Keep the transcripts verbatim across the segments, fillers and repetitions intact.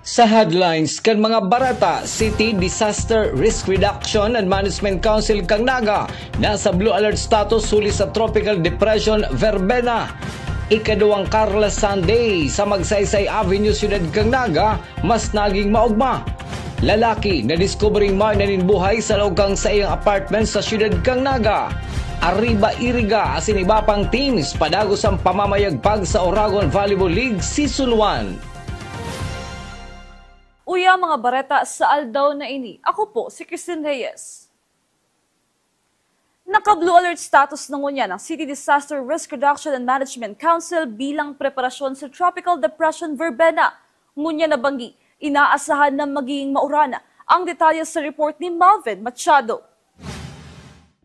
Sa headlines kan mga bareta, City Disaster Risk Reduction and Management Council kan Naga nasa blue alert status huli sa Tropical Depression Verbena. Ikaduwang Carla Sunday sa Magsaysay Avenue, Siyudad kan Naga, mas naging maogma. Lalaki na diskubring mayo na nin buhay sa laog kan saiyang apartment sa Siyudad kan Naga. Arriba Iriga asin iba pang teams padagos ang pamamayagpag sa Oragon Volleyball League Season one. Uya mga bareta sa aldaw na ini. Ako po si Christine Reyes. Naka-blue alert status na ngunyan ang City Disaster Risk Reduction and Management Council bilang preparasyon sa Tropical Depression Verbena. Ngunyan na banggi, inaasahan na magiging mauran. Ang detalye sa report ni Malvin Machado.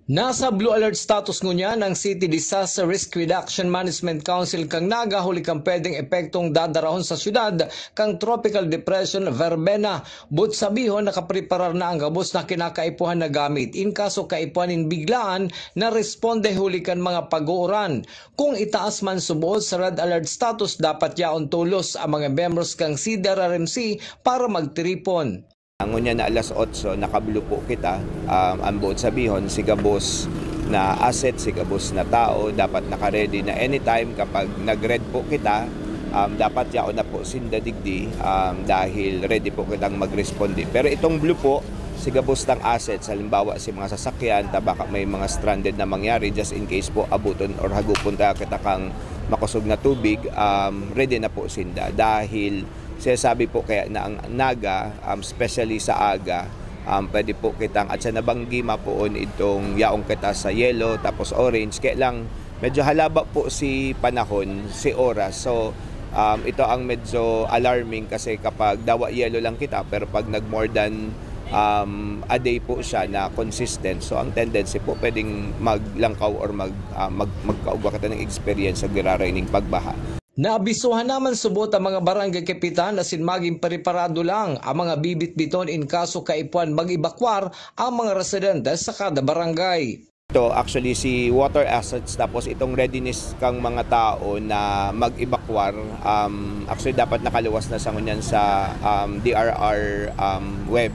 Nasa blue alert status ngunyan ang City Disaster Risk Reduction Management Council kan Naga huli kan pwedeng epektong dadarahon sa syudad kan Tropical Depression Verbena. Boot sabihon, nakapreparar na ang gabos na kinakaipuhan na gamit in kaso kaipuhan nin biglaan na responde huli kan mga pag-uuran. Kung itaas man subot sa red alert status, dapat yaon tolos ang mga miyembros kan C D R R M C para magtiripon. Ngunyan na alas otso, naka-blue po kita. Um, ang boot sabihon, si gabos na asset, si gabos na tao, dapat naka-ready na anytime kapag nag-red po kita, um, dapat yaon na po sinda digdi, um, dahil ready po kitang mag-responde. Pero itong blue po, si gabos ng assets, halimbawa si mga sasakyan, ta baka may mga stranded na mangyari, just in case po abuton or hagupon ta kita kang makosog na tubig, um, ready na po sinda. Dahil sinasabi po kaya na ang Naga, um, especially sa aga, um, pwede po kitang at sa nabanggi mapoon itong yaong kita sa yellow, tapos orange. Kaya lang, medyo halaba po si panahon, si oras. So, um, ito ang medyo alarming kasi kapag dawa yellow lang kita, pero pag nag more than, um, a day po siya na consistent, so ang tendency po pwedeng maglangkaw or mag, ah, mag-, magkaugwa kita ng experience sa giraraining pagbaha. Naabisuhan naman subot ang mga barangay kapitan asin maging preparado lang ang mga bibitbiton in kaso kaipuhan mag-ebakwar ang mga residente sa kada barangay. Ito, actually, si water assets, tapos itong readiness kang mga tao na mag-ebakwar, um, actually, dapat nakaluwas na sa ngunyan sa, um, D R R, um, web,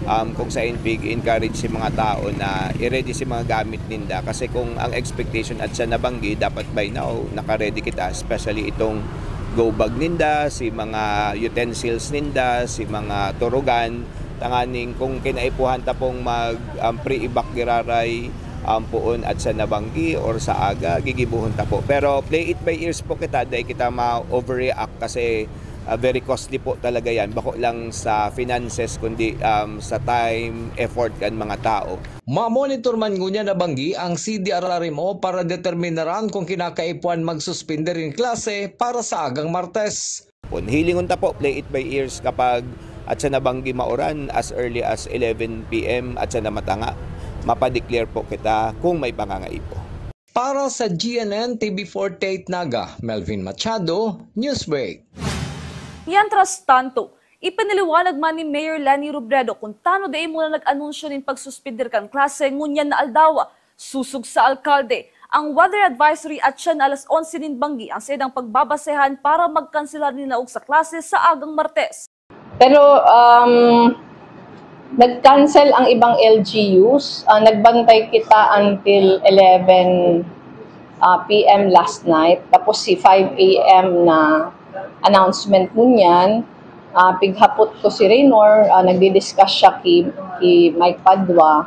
um, kung saan pig-encourage si mga tao na i-ready si mga gamit ninda. Kasi kung ang expectation at sa nabanggi, dapat by now, naka-ready kita, especially itong go bag ninda, si mga utensils ninda, si mga turugan, tanganing kung kinaipuhan ta pong mag, um, pre-evac giraray, um, poon at sa nabanggi or sa aga, gigibohon ta po. Pero play it by ears po kita, dai kita ma-overreact kasi, ah, very costly po talaga yan. Bako lang sa finances, kundi, um, sa time, effort kan mga tao. Mamonitor man ngunyan na banggi ang C D R R M O para determinaran kung kinakaipuhan magsuspender in klase para sa agang Martes. Pon, hilingon ta po, play it by ears kapag at sa nabanggi mauran as early as eleven P M at sa namatanga, mapadeclare po kita kung may pangangaipo. Para sa G N N T V forty-eight Naga, Melvin Machado, Newsbreak. Mientras tanto, ipinaliwanag man ni Mayor Leni Robredo kung tano dai muna nag-anunsyo nin pagsuspender kan klase ngunyan na aldaw. Sosog sa alkalde, ang weather advisory at siya na alas onse nin banggi ang saindang pagbabasehan para magkanselar nin laog sa klase sa agang Martes. Pero, um, nag-cancel ang ibang L G Us. Ah, nagbantay kita until eleven, ah, P M last night. Tapos si five A M na announcement ngunyan. Ah, pighapot ko si Raynor, ah, nagdi-discuss siya ki, ki Mike Padua.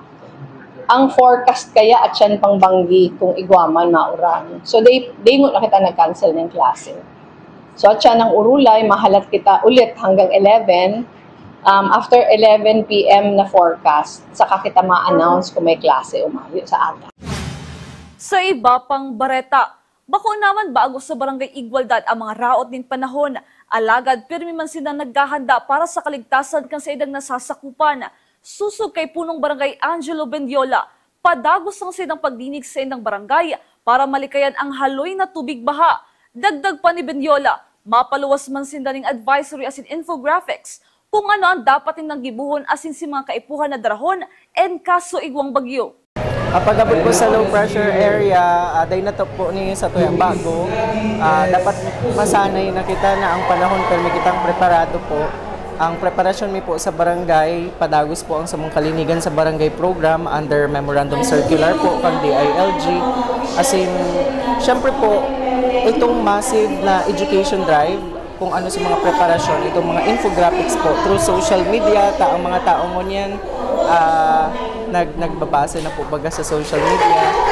Ang forecast kaya at siyan pang banggi kung igwa man mauran. So, they, they na kita nag-cancel ng klase. So, at siya nang urulay, mahalat kita ulit hanggang eleven. Um, after eleven P M na forecast, saka kita ma-announce kung may klase o mayo sa aga. Sa iba pang bareta, bako naman bago sa Barangay Igualdad ang mga raot nin panahon. Alagad pirmi man sinda naghahanda para sa kaligtasan kan saindang nasasakupan. Sosog kay Punong Barangay Angelo Bendiola, padagos ang saindang pagdinig sa saindang barangay para malikayan ang haloy na tubig baha. Dagdag pa ni Benyola, mapaluwas man sinda ning advisory asin infographics kung ano ang dapat nindang gibohon asin si mga kaipuhan na darahon en kaso igwang bagyo. Pag-abot po sa low pressure area, ah, dahil na to po ni sa tuyang bago, ah, dapat masanay na kita na ang panahon, pero may kitang preparado po. Ang preparasyon mi po sa barangay, padagos po ang samong kalinigan sa barangay program under memorandum circular po kan D I L G. As in, syempre po, itong massive na education drive, kung ano sa mga preparasyon, itong mga infographics po through social media, ta ang mga tao ngunyan, ah, nag-, nagbabase na po baga sa social media.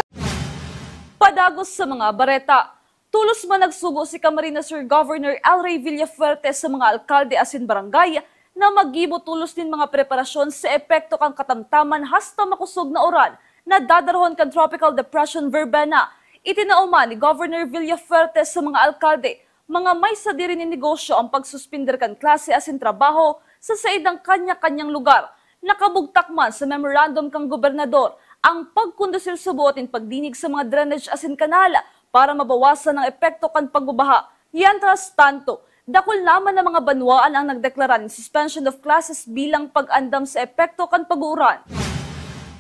Padagos sa mga bareta. Tulos man nagsugo si Camarines Sur Governor El Rey Villafuerte sa mga alkalde asin barangay na maggibo tolos nin mga preparasyon sa epekto kan katamtaman hasta makosog na uran na dadarahon kan Tropical Depression Verbena. Itinao man ni Governor Villafuerte sa mga alkalde, mga may sadiri nin negosyo, ang pagsuspender kan klase asin trabaho sa saindang kanya-kanyang lugar. Nakabugtak man sa memorandum kan gobernador ang pagkondusir sa buot nin pagdinig sa mga drainage asin kanal para mabawasan ang epekto kan pagbabaha. Mientras tanto, dakul naman na mga banwaan ang nagdeklara nin suspension of classes bilang pag-andam sa epekto kan pag-uuran.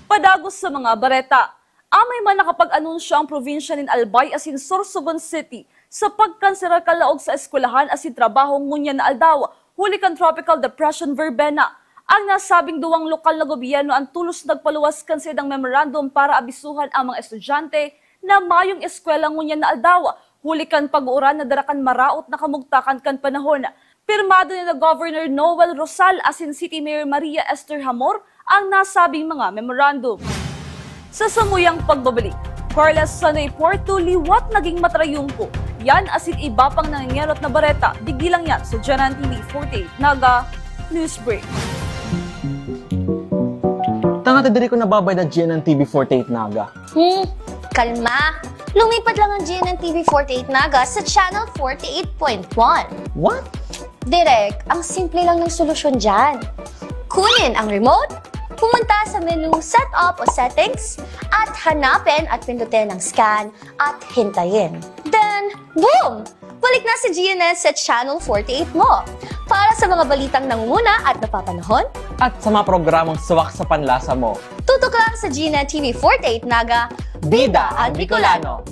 Padagos sa mga bareta. Amay man nakapag-anunsyo ang probinsya nin Albay asin Sorsogon City sa pagkanselar kan laog sa eskwelahan asin trabaho ngunyan na aldaw, huli kan Tropical Depression Verbena. Ang nasabing duwang lokal na gobyerno ang tulos nagpaluwas kan saindang memorandum para abisuhan ang mga estudyante na mayong eskwela ngunyan na aldaw, huli kan pag-uuran na dara kan maraot na kamugtakan kan panahon. Pirmado ni na Governor Noel Rosal asin City Mayor Maria Esther Hamor ang nasabing mga memorandum. Sa samuyang pagbabalik, Carla Sanay Porto liwat naging matrayumpo. Yan asin iba pang nangengenot na bareta, digdi lang yan sa G N N T V forty-eight Naga News Break. Tanga ta diri ko nababayad na G N N T V forty-eight Naga. Hmm, kalma. Lumipat lang ang G N N T V forty-eight Naga sa Channel forty-eight point one. What? Direk, ang simple lang ng solusyon dyan. Kunin ang remote, pumunta sa menu Setup o Settings, at hanapin at pindutin ang Scan at hintayin. Then, boom! Balik na si G N N sa Channel forty-eight mo. Para sa mga balitang nangunguna at napapanahon, at sa mga programang suwak sa panlasa mo, tutok lang sa G N N T V forty-eight Naga, Bida ang Bicolano!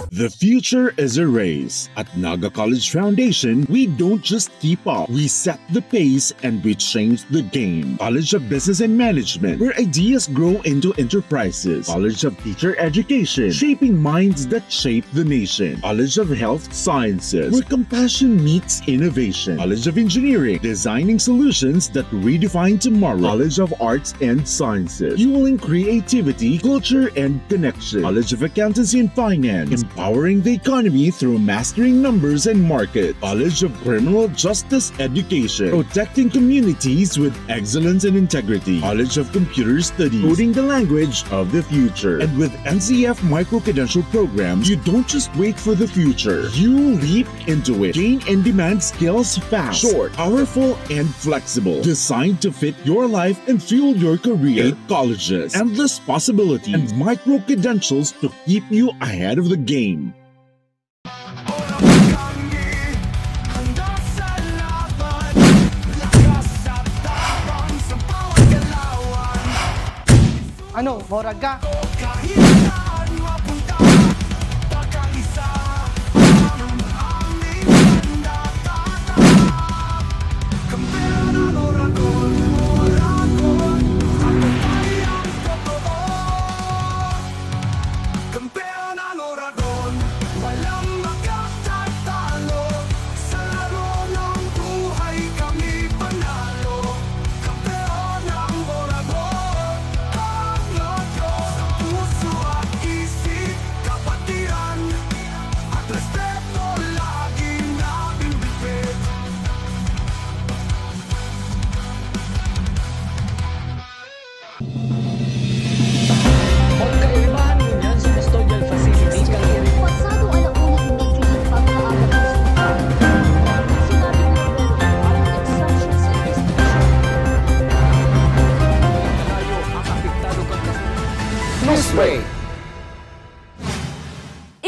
The future is a race. At Naga College Foundation, we don't just keep up. We set the pace and we change the game. College of Business and Management, where ideas grow into enterprises. College of Teacher Education, shaping minds that shape the nation. College of Health Sciences, where compassion meets innovation. College of Engineering, designing solutions that redefine tomorrow. College of Arts and Sciences, fueling creativity, culture, and connection. College of Accountancy and Finance, empowering the economy through mastering numbers and market. College of Criminal Justice Education, protecting communities with excellence and integrity. College of Computer Studies, coding the language of the future. And with N C F Micro-Credential Program, you don't just wait for the future. You leap into it. Gain in-demand skills fast, short, powerful, and flexible. Designed to fit your life and fuel your career. Eight colleges, endless possibilities, and micro-credentials to keep you ahead of the game. Ano, morag ka?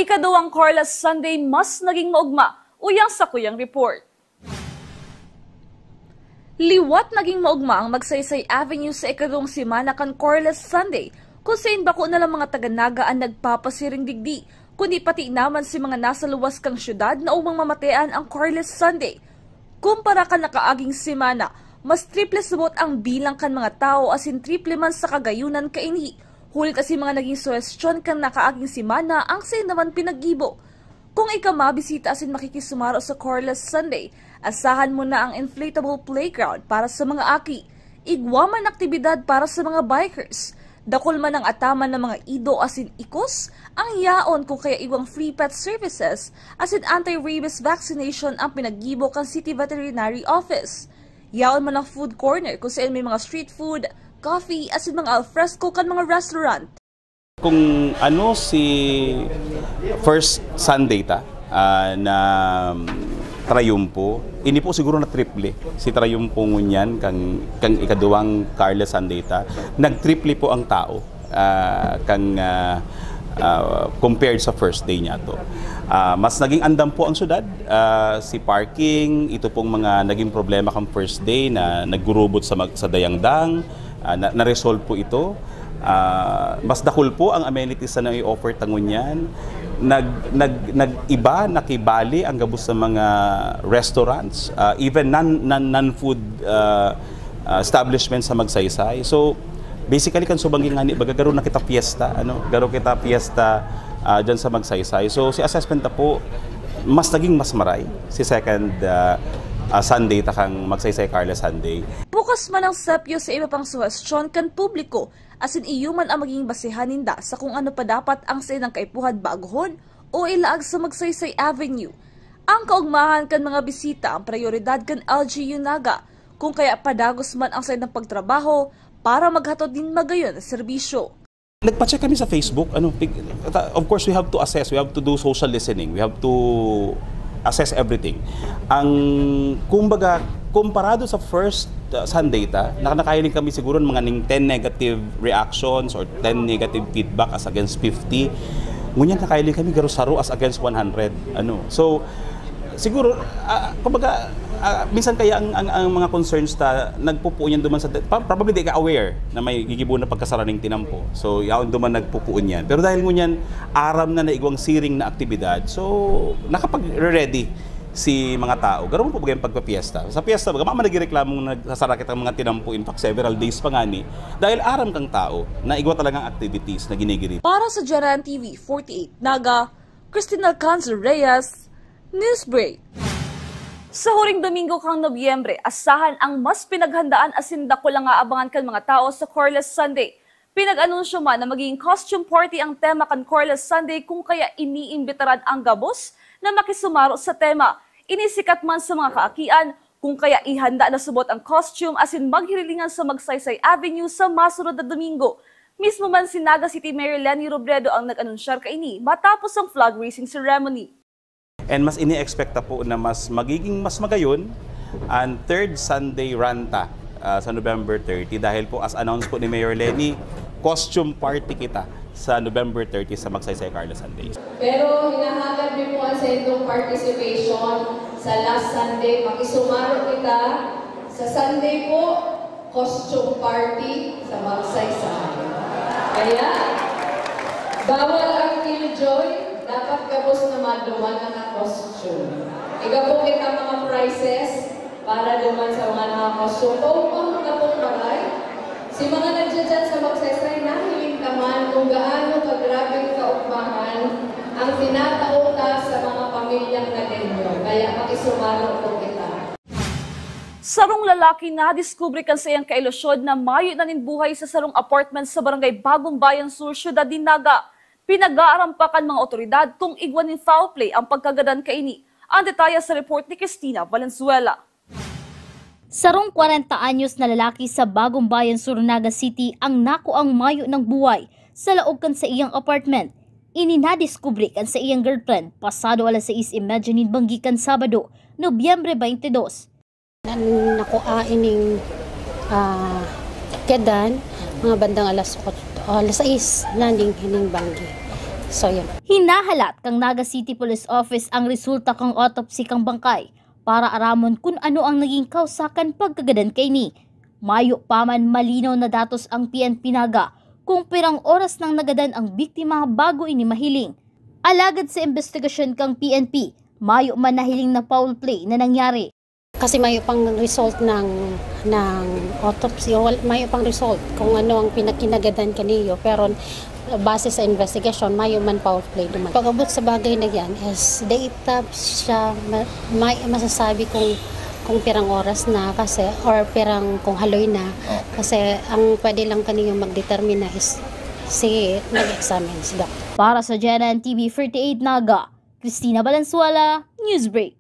Ikaduwang Carlos Sunday, mas naging maugma, uyang sa kuyang report. Liwat naging maugma ang Magsaysay Avenue sa ikadong semana kan Careless Sunday, kung sain bako na lang mga taga-Naga an nagpapasiring digdi, kundi pati naman si mga nasa luwas kan syudad na ugmang mamatean ang Careless Sunday. Kumpara kan nakaaging semana, mas triple subot ang bilang kan mga tawo asin triple man sa kagayunan kaini, huli ta si mga naging suhestyon kan nakaaging semana ang sain naman pinaggibo. Kung ika mabisita asin makikisumaro sa Careless Sunday, asahan mo na ang inflatable playground para sa mga aki, igwa man aktibidad para sa mga bikers, dakul man ang ataman ng mga ido asin ikos, ang yaon kung kaya igwang free pet services asin anti-rabies vaccination ang pinaggibo kan City Veterinary Office. Yaon man ang food corner kung sain may mga street food, coffee, asin mga alfresco kan mga restaurant. Kung ano si first Sunday ta, ah, na, um, Triumpo, ini po siguro na triple si Triumpo ngunyan kang, kang ikaduwang Careless Sunday ta. Nagtriple po ang tao, ah, kang, ah, ah, compared sa first day niya to. Ah, mas naging andam po ang syudad, ah, si parking, ito pong mga naging problema kang first day na naggurubot sa mag-, sa dayangdang, ah, na, na-resolve po ito. Ah, mas dakul po ang amenities na nai-offer ta ngunyan. Nag-, nag-, nag-iba, nakibali ang gabos sa mga restaurants, ah, even non-, non-, non-food, ah, ah, establishment sa Magsaysay. So, basically, kan subanggi ngani, baga garo na kita fiesta, ano, garo kita fiesta, ah, dyan sa Magsaysay. So, si assessment na po, mas naging mas maray si second, ah, ah, Sunday ta kang Magsaysay Careless Sunday. Bukas man ang sepyo sa iba pang suhestyon kan publiko, asin iyo man ang magiging basehan ninda sa kung ano pa dapat ang saindang kaipuhan baguhon o ilaag sa Magsaysay Avenue. Ang kaugmahan kan mga bisita ang prayoridad kan L G U Naga, kung kaya padagos man ang saindang pagtrabaho para maghatod nin magayon na serbisyo. Nagpa-check kami sa Facebook, ano, pig-, ta-, of course, we have to assess, we have to do social listening, we have to assess everything. Ang, kumbaga, komparado sa first, uh, Sunday ta, naka-, nakahiling kami siguro ng mga ning ten negative reactions or ten negative feedback as against fifty. Ngunyan, nakahiling kami garo saro as against one hundred. Ano? So, siguro, ah, kumbaga, ah, minsan kaya ang, ang, ang mga concerns ta, nagpupuon yan duman sa, pa-, probably di ka aware na may gigibo na pagkasaraning tinampo. So, yaon duman nagpupuon yan. Pero dahil ngunyan, aram na naigwang siring na aktibidad, so, nakapag-ready si mga tao. Garo man po bagay ang pagpapiesta. Sa piesta, baga, mama nagreklamo na nagsasara kitang mga tinampo, in fact, several days pa ngani. Dahil aram kang tao na igwa talagang activities na ginigirip. Para sa Jaran T V forty-eight Naga, Christine Alcanzar Reyes, Newsbreak. Sa huring Domingo kan Nobyembre, asahan ang mas pinaghandaan asin dakul na aabangan kan mga tao sa Careless Sunday. Pinag-anunsyo man na magiging costume party ang tema kan Careless Sunday, kung kaya iniimbitaran ang gabos na makisumaro sa tema. Ini sikat man sa mga kaakian, kung kaya ihanda na subot ang costume asin maghirilingan sa Magsaysay Avenue sa masunod na Domingo. Mismo man si Naga City Mayor Leni Robredo ang nag-anunsyar kaini matapos ang flag raising ceremony. And mas ini-expect ta po na mas magiging mas magayon ang third Sunday run ta, ah, sa November thirty, dahil po, as announced po ni Mayor Leni, costume party kita sa November thirty sa Magsaysay Careless Sunday. Pero hinahagad mi po ang sa indong participation sa last Sunday. Makisumaro kita sa Sunday po, costume party sa Magsaysay. Kaya, bawal ang killjoy, dapat gabos na maduman na costume. Iga po kita mga prizes para duman sa mga naka-costume. Paupang mga pong maray, si mga nagdyan sa Magsaysay, nahiling ka man kung gaano kagrabing kaugmahan ang tinatao ta sa mga pamilyang Nagueño. Kaya makisumaro po kita. Sarong lalaki nadiskubre kan saiyang kailusyon na mayo na nin buhay sa sarong apartment sa Barangay Bagong Bayan Sur, Syudad nin Naga. Pinag-aaram pa kan mga otoridad kung igwa nin foul play ang pagkagadan kaini. Ang detalye sa report ni Christina Valenzuela. Sarong kwarenta anyos na lalaki sa Bagong Bayan Sur, Naga City ang nakuang mayo ng buhay sa laog kan saiyang apartment. Ini nadiskubre kan saiyang girlfriend pasado alas sais y media nin banggi kan Sabado, Nobyembre twenty-two. Nan-, nakuha ining, ah, kedan, mga bandang alas ot-, alas sais na ning, ning banggi. So, yan. Hinahalat kang Naga City Police Office ang resulta kang autopsy kang bangkay. para aramon kun ano ang naging kawsa kan pagkagadan kaini. Mayo pa man malinaw na datos ang P N P Naga kung pirang oras nang nagadan ang biktima bago ini mahiling. Alagad sa imbestigasyon kan P N P, mayo man nahiling na foul play na nangyari. Kasi mayo pang result ng, ng autopsy, o wal-, mayo pang result kung ano ang pinagkinagadan kaniyo. Pero base sa investigation, mayo man foul play duman. Pag-abot sa bagay na yan is, dai ta siya ma-, may masasabi kung, kung pirang oras na kasi, or pirang kung haloy na. Oh. Kasi ang pwede lang kaniyong magdetermina is si nag-examine, si doktor. Para sa G N N T V forty-eight Naga, Christina Valenzuela, Newsbreak.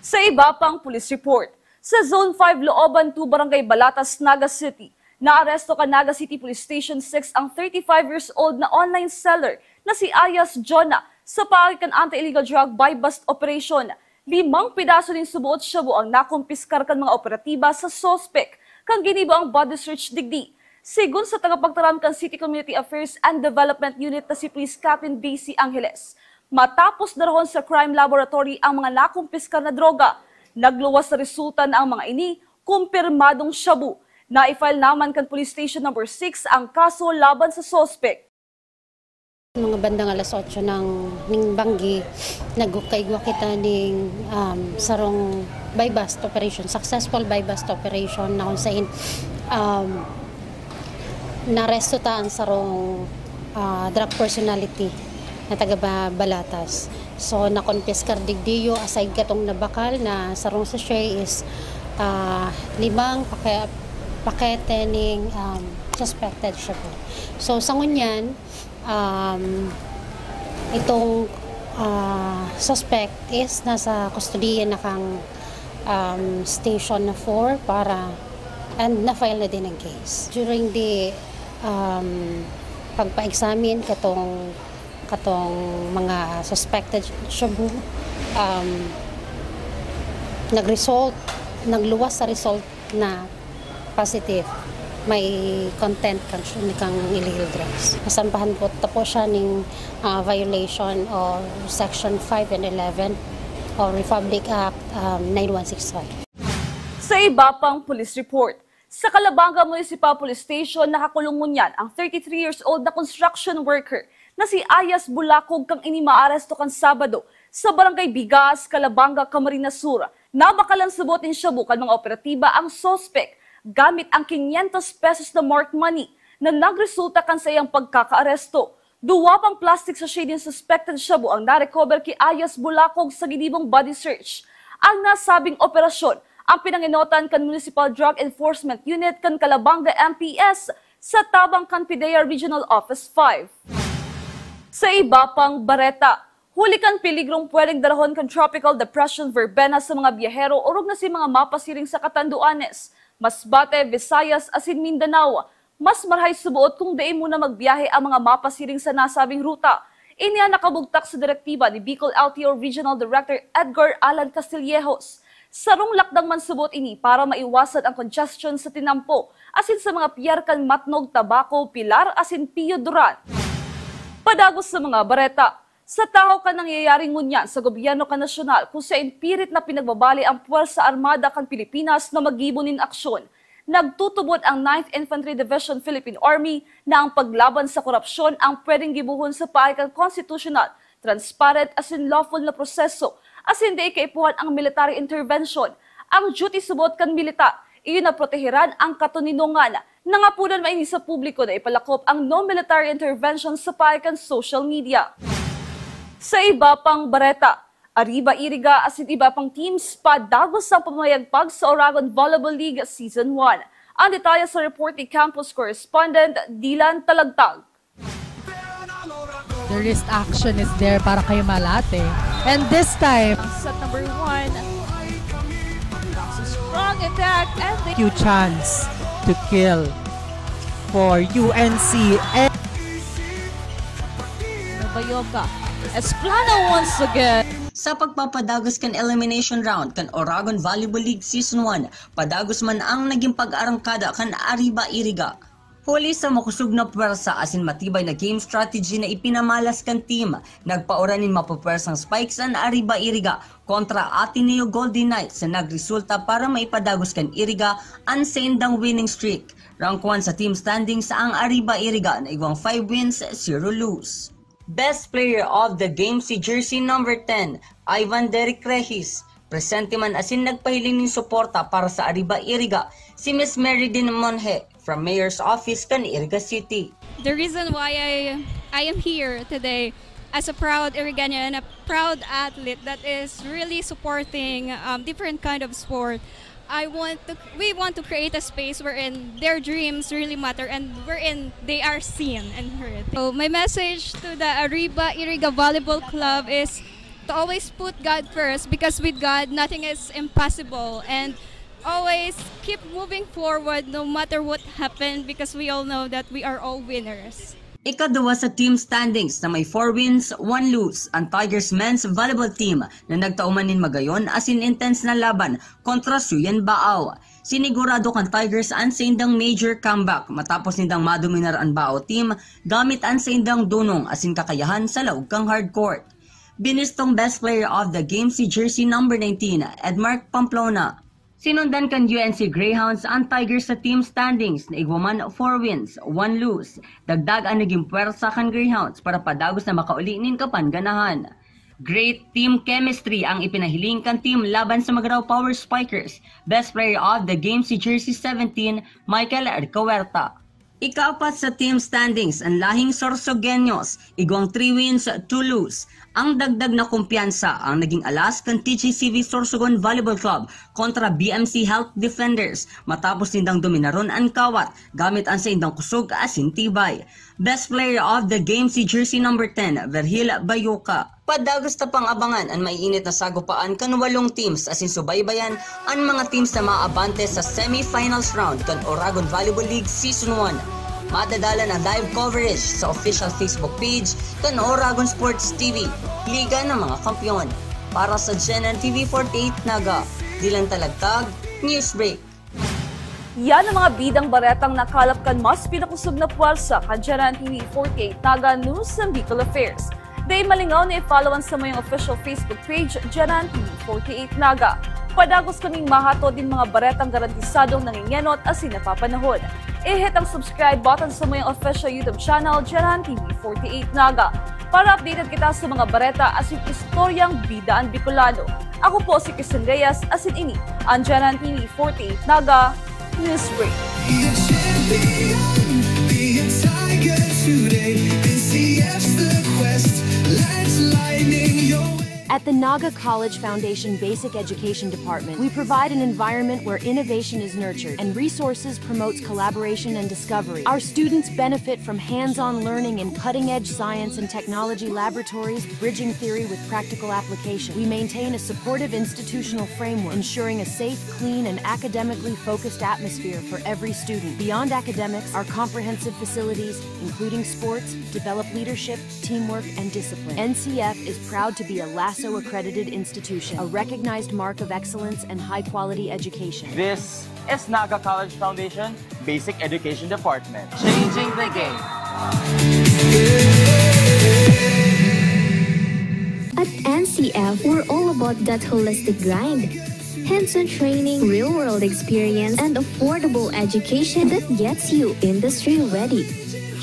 Sa iba pang police report, sa Zone five Looban two, Barangay Balatas, Naga City, naaresto kan Naga City Police Station six ang thirty-five years old na online seller na si Ayas Jonah sa paagi kan anti-illegal drug buy-bust operation. Limang pedaso nin suboot shabu ang nakumpiskar kan mga operatiba sa suspek kan ginibo ang body search digdi. Sigon sa tagapagtaram kan City Community Affairs and Development Unit na si Police Captain Daisy Angeles, matapos darahon sa crime laboratory ang mga nakumpiskar na droga, nagluwas sa resulta na ang mga ini kumpirmadong shabu. Nai-file naman kan Police Station Number six ang kaso laban sa suspek. Mga bandang alas otso ng, ning banggi, nagkaigwa kita ning, um, sarong buy-bust operation, successful buy-bust operation na kung sain, um, naresto ta ang sarong, ah, drug personality na taga Ba-, Balatas. So, nakonpiskar digdiyo, aside katong nabakal na sarong sachet is, ah, limang pake-, pakete ning, um, suspected shabu. So, sa ngunyan, um, itong, ah, suspect is nasa kustodiya na kang, um, Station four para, and na-file na din ang case. During the, um, pagpa-examine katong, katong mga suspected shabu, um, nag-result, nagluwas sa result na positive, may content kan, kan illegal drugs. Nasampahan po, ta po siya ning, ah, violation of Section five and eleven of Republic Act, um, nine one six five. Sa iba pang police report, sa Calabanga Municipal Police Station, nakakulong ngunyan ang thirty-three years old na construction worker na si Ayas Bulacog, kan ini maaresto kan Sabado sa Barangay Bigas, Calabanga, Camarines Sur. Nabakalan subot nin shabu kan mga operatiba ang suspek gamit ang quinientos pesos na marked money na nagresulta kan saiyang pagkakaaresto. Duwa pang plastic sachet nin suspected shabu ang na-recover ki Ayas Bulacog sa ginibong body search. Ang nasabing operasyon ang pinangenotan kan Municipal Drug Enforcement Unit kan Calabanga M P S sa tabang kan PDEA Regional Office five. Sa iba pang bareta, huli kan peligrong pwedeng darahon kan Tropical Depression Verbena sa mga biyahero orog na si mga mapasiring sa Catanduanes, Masbate, Visayas asin Mindanao, mas marahay suboot kung dai muna magbiyahe ang mga mapasiring sa nasabing ruta. Ini an nakabugtak sa direktiba ni Bicol L T O Regional Director Edgar Alan Castillejos. Sarong lakdang man suboot ini para maiwasan ang congestion sa tinampo asin sa mga piyar kan Matnog, Tabaco, Pilar asin Pio Duran. Padagos sa mga bareta. Sa tahaw kan nangyayari ngunyan sa gobyerno kan nasyonal, kung saen pirit na pinagbabali ang Puwersa Armada kan Pilipinas na maggibo nin aksyon, nagtutubod ang Ninth Infantry Division Philippine Army na ang paglaban sa korupsyon ang pwedeng gibohon sa paagi kan konstitusyonal, transparent asin lawful na proseso, asin dai kaipuhan ang military intervention. Ang duty subot kan militar, iyo na proteheran ang katoninongan. Nangapodan maini sa publiko na ipalakop ang no military intervention sa paagi kan social media. Sa iba pang bareta, Arriba Iriga asin iba pang teams padagos ang pamayagpag sa Oragon Volleyball League Season one. Ang detalye sa report ni campus correspondent Dylan Talagtag. The wrist action is there para kay Malate. And this time, Set number one. Strong attack and the few chance to kill for U N C and Bayoka. Esplano once again. Sa pagpapadagos kan elimination round kan Oragon Volleyball League Season one, padagos man ang naging pag-arangkada kan Arriba Iriga. Huli sa makusog na pwersa asin matibay na game strategy na ipinamalas kan team, nagpaura nin mapupwersang spikes an Arriba Iriga kontra Ateneo Golden Knights na nagresulta para maipadagos kan Iriga an saindang winning streak. Rank one sa team standings ang Arriba Iriga na igwang five wins, zero lose. Best Player of the Game si jersey number ten, Ivan Derek Regis. Presente man asin nagpahiling nin suporta para sa Arriba Iriga si Miss Mary Dean Monje from Mayor's Office kan Iriga City. The reason why I, I am here today as a proud Irigaña and a proud athlete that is really supporting um, different kind of sport. I want to, we want to create a space wherein their dreams really matter and wherein they are seen and heard. So my message to the Arriba Iriga Volleyball Club is to always put God first, because with God, nothing is impossible, and always keep moving forward no matter what happened, because we all know that we are all winners. Ikaduwa sa team standings na may four wins, one lose, ang Tigers men's volleyball team na nagtao man nin magayon asin intense na laban kontra Suyan Baaw. Sinigurado kan Tigers an saindang major comeback matapos nindang madominar an Baaw team gamit an saindang dunong asin kakayahan sa laog kan hard court. Binistong best player of the game si jersey number nineteen, Edmark Pamplona. Sinundan kan U N C Greyhounds an Tigers sa team standings na igwa man four wins, one lose. Dagdag an nagin pwersa kan Greyhounds para padagos na makauli nin kapangganahan. Great team chemistry ang ipinahiling kan team laban sa Magarao Power Spikers. Best player of the game si jersey seventeen, Michael Ercahuerta. Ikaapat sa team standings an lahing Sorsogueños, igwang three wins, two lose. Ang dagdag na kumpiyansa ang naging alas kan T G C V Sorsogon Volleyball Club kontra B M C Health Defenders matapos nindang dominaron an kawat gamit an saindang kusog asin tibay. Best player of the game si jersey number ten, Virgil Bayoca. Padagos ta pang abangan an maiinit na sagupaan kan walong teams asin subaybayan an mga teams na maabante sa semifinals round kan Oragon Volleyball League Season one. Madadalan ang live coverage sa official Facebook page kan Oragon Sports T V, Liga ng mga Kampiyon. Para sa G N N T V forty-eight Naga, Dylan Talagtag, Newsbreak. Yan ang mga bidang baretang nakalap kan mas pinakusog na pwersa kan G N N T V forty-eight Naga News and Bicol Affairs. Dai malingaw na i-follow an samuyang official Facebook page, G N N T V forty-eight Naga. Padagos kaming mahatod nin mga baretang garantisadong nangengenot asin napapanahon. I-hit ang subscribe button sa samuyang official YouTube channel, G N N T V forty-eight Naga, para updated kita sa mga bareta asin istoryang bida an Bicolano. Ako po si Christian Reyes, asin ini an G N N T V forty-eight Naga Newsbreak. Be a champion, be a tiger today. N C F's the quest, lights lining your way. At the Naga College Foundation Basic Education Department, we provide an environment where innovation is nurtured and resources promotes collaboration and discovery. Our students benefit from hands-on learning in cutting-edge science and technology laboratories, bridging theory with practical application. We maintain a supportive institutional framework, ensuring a safe, clean, and academically focused atmosphere for every student. Beyond academics, our comprehensive facilities, including sports, develop leadership, teamwork, and discipline. N C F is proud to be a LASO accredited institution, a recognized mark of excellence and high quality education. This is Naga College Foundation Basic Education Department. Changing the game. At N C F, we're all about that holistic grind. Hands-on training, real-world experience, and affordable education that gets you industry ready.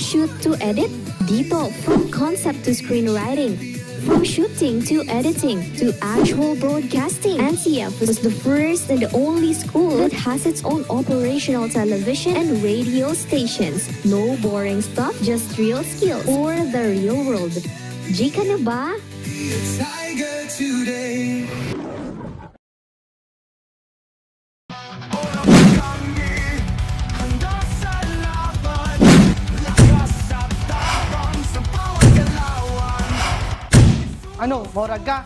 Shoot to edit, Dito, from concept to screenwriting, from shooting to editing to actual broadcasting, N C F is the first and only school that has its own operational television and radio stations. No boring stuff, just real skills for the real world. G ka na ba? Be a tiger today. Ano, morag ka?